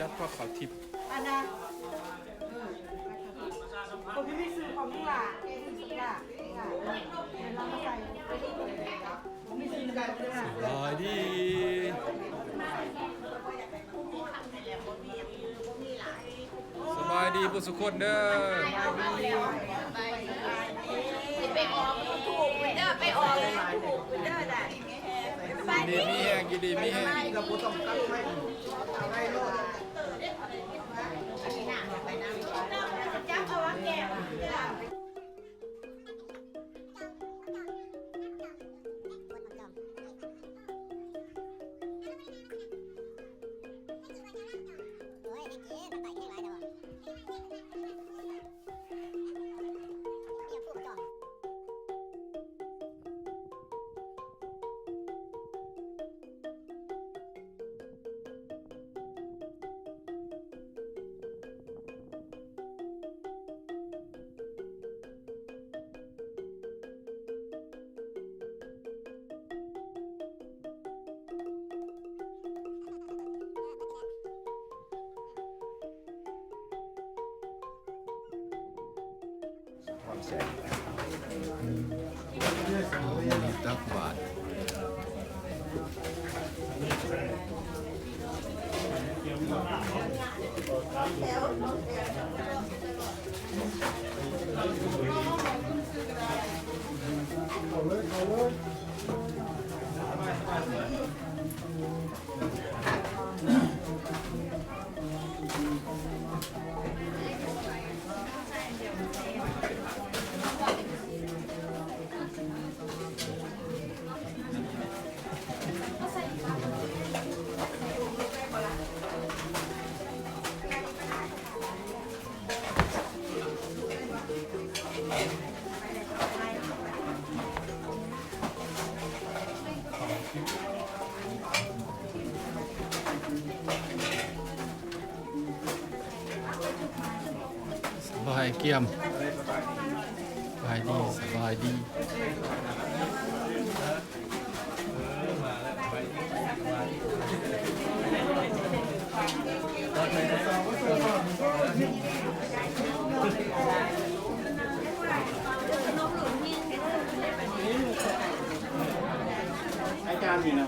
ຈັດພາບເຂົາທິບ ອັນນະ ເອີ ໂຕທີ່ມີຊື່ຂອງລູກຫຼ້າ ຊື່ຫຼ້າ ຫຼ້າ ເດີນລາວມາໃສ່ ມີຊື່ກັນເດີ ສະບາຍດີ ສະບາຍດີເບິດສູ່ຄົນເດີ. ໄປອອກຢູທູບເດີ ໄປອອກຢູທູບເດີ ໄດ້ ຢູ່ດີມີແຮງ ຢູ່ດີມີແຮງ. ຕັກບາດ ເອົາເລີຍ ເອົາເລີຍ. ສະບາຍ ກຽມ ສະບາຍດີ ສະບາຍດີ. ອາຈານນີ້ນະ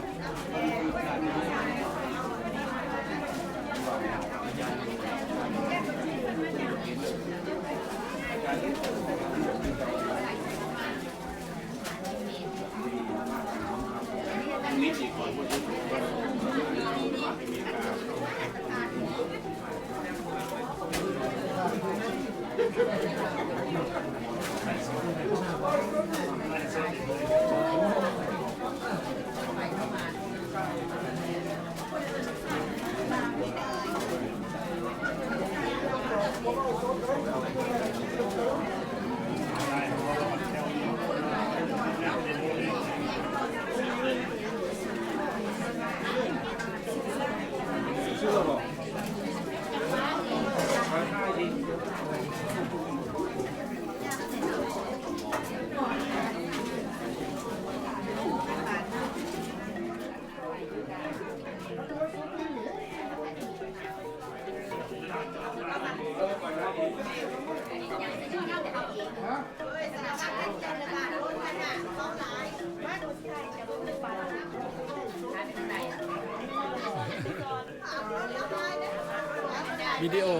ວິດີໂອ.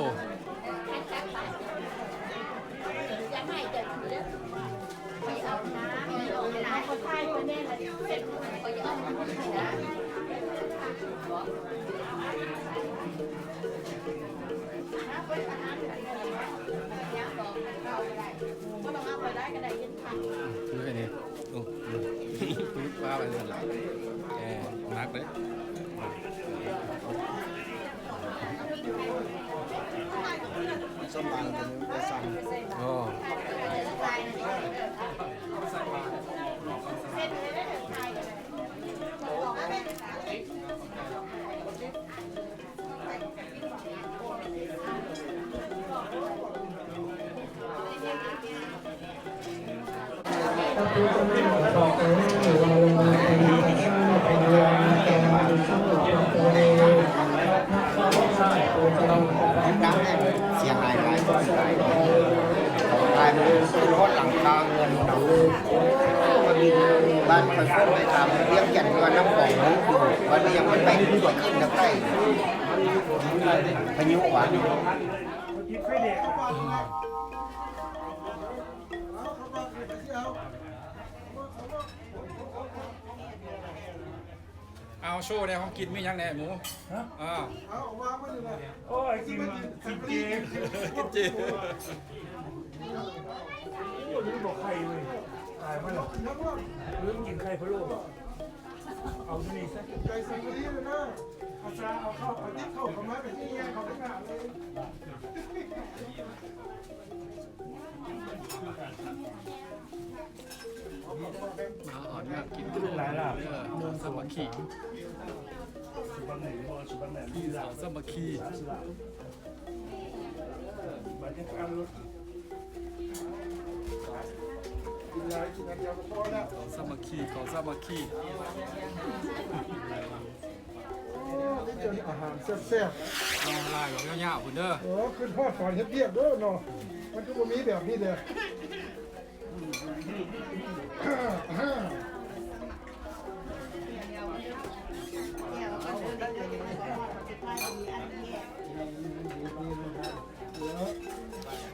ຄືອັນນີ້ ໂອ້ ປຶບປາໄປຊັ້ນລະ ເອີ ໜັກເດ້. ສ່ວນຫຼາຍກໍຈະມີແຕ່ສັ່ງ ອໍ. ສະບາຍດີ ສະບາຍດີ. ບ້ານຂ້ອຍເພິ່ນໄປຖາມວຽງຈັນວ່ານ້ຳຂອງມັນຢູ່ ບັດນີ້ຍັງມັນໄປຂຶ້ນທາງໃຕ້ ພາຍຸຫວາ. ເອົາໂຊແດ່ ຂອງກິນມີຫຍັງແດ່ໝູ? ຮະ? ອ້າວ ເອົາ ເອົາວາງໄວ້ນີ້ແຫຼະ. ໂອ້ຍ ກິນ ກິນເຈ ກິນເຈ. ໂອ້ຍ ລືມບອກໄຂ່ເວີຍ ຕາຍມາແລ້ວ ລືມກິນໄຂ່ພະໂລ້. ເອົາຢູ່ນີ້ຊະ ໄກ່ສັງກະສີເລີຍນະ. ອາຈານເອົາເຂົ້າ ເອົາຕິບເຂົ້າເຂົ້າມາ ໄປທີ່ແຍກເຂົ້າໄປໜ້າເລີຍ. ມາຮອດມາກິນ ລູກຫຼານລາວ ເອີ ສາມັກຄີ ສາມັກຄີ ສາມັກຄີ ເຂົ້າສາມັກຄີ. ໂອ້ ມີແຕ່ອາຫານແຊບໆ ເອົາຫຼາຍ ຍາວໆ ພຸ້ນເດີ. ໂອ້ ຄືນຮອດຕອນເຮັດວຽກເດີເນາະ ມັນຄືບໍ່ມີແບບນີ້ເດ.